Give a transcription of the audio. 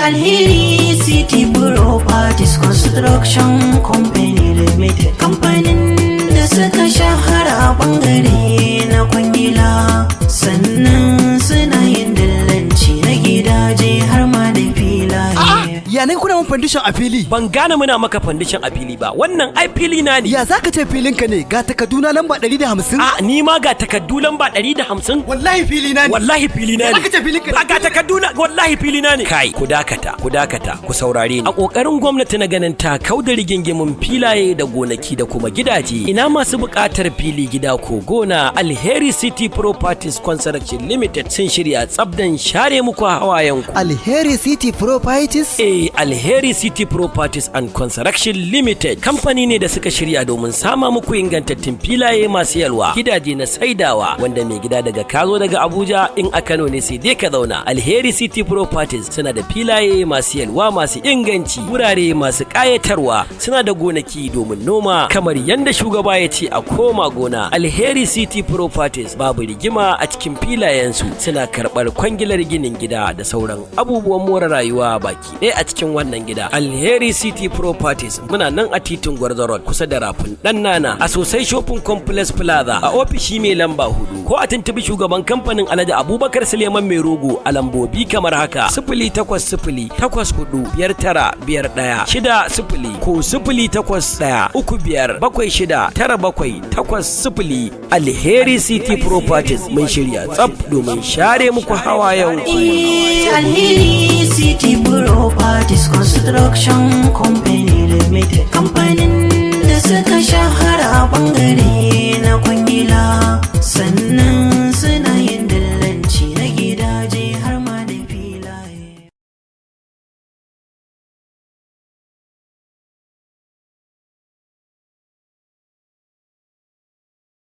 Alheri City Properties Construction Company Limited, kamfanin da suka shahara a bangare na kwangila, sannan suna yin dillanci na gidaje har ma da filaye. Ya nan kuna mun foundation a fili? Ban gane muna maka foundation a fili ba. Wannan ai fili na ne. Ya zaka ce filinka ne? Ga takarduna lamba 150. A ni ma ga takaddu lamba 150. Wallahi fili na ne. Wallahi fili na ne. Zaka ce filinka ne? Ba, ga takaddu na, wallahi fili na ne. Kai, ku dakata, ku dakata, ku saurare ni. A kokarin gwamnati na ganin ta kauda rigingimun filaye da gonaki da kuma gidaje, ina masu buƙatar fili, gida ko gona? Alheri City Properties Construction Limited sun shirya tsabdan share muku hawayenku. Alheri City Properties? Eh, Alheri City Properties and Construction Limited kamfani ne da suka shirya domin sama muku ingantattun filaye masu yalwa, gidaje na saidawa, wanda mai gida daga kazo daga Abuja, in a Kano ne sai dai ka zauna. Alheri City Properties suna da filaye masu yalwa, masu inganci, wurare masu ƙayatarwa, suna da gonaki domin noma, kamar yadda shugaba ya ce a koma gona. Alheri City Properties babu rigima a cikin filayensu, suna karɓar kwangilar ginin gida da sauran abubuwan more rayuwa baki ɗaya a cikin wannan gida. Alheri City Properties muna nan a titin Gwarzo Road, kusa da rafin Dan Nana, a Sosai Shopping Complex Plaza, a ofishi mai lamba 4, ko a tuntubi shugaban kamfanin, Alhaji Abubakar Suleiman Mai Rogo, a lambobi kamar haka: 08084595160 ko 08135769780. Alheri City Properties mun shirya tsaf domin share muku hawayen ku. Alheri City Properties Construction Company Limited, kamfanin da suka shahara a bangare na kwangila, sannan suna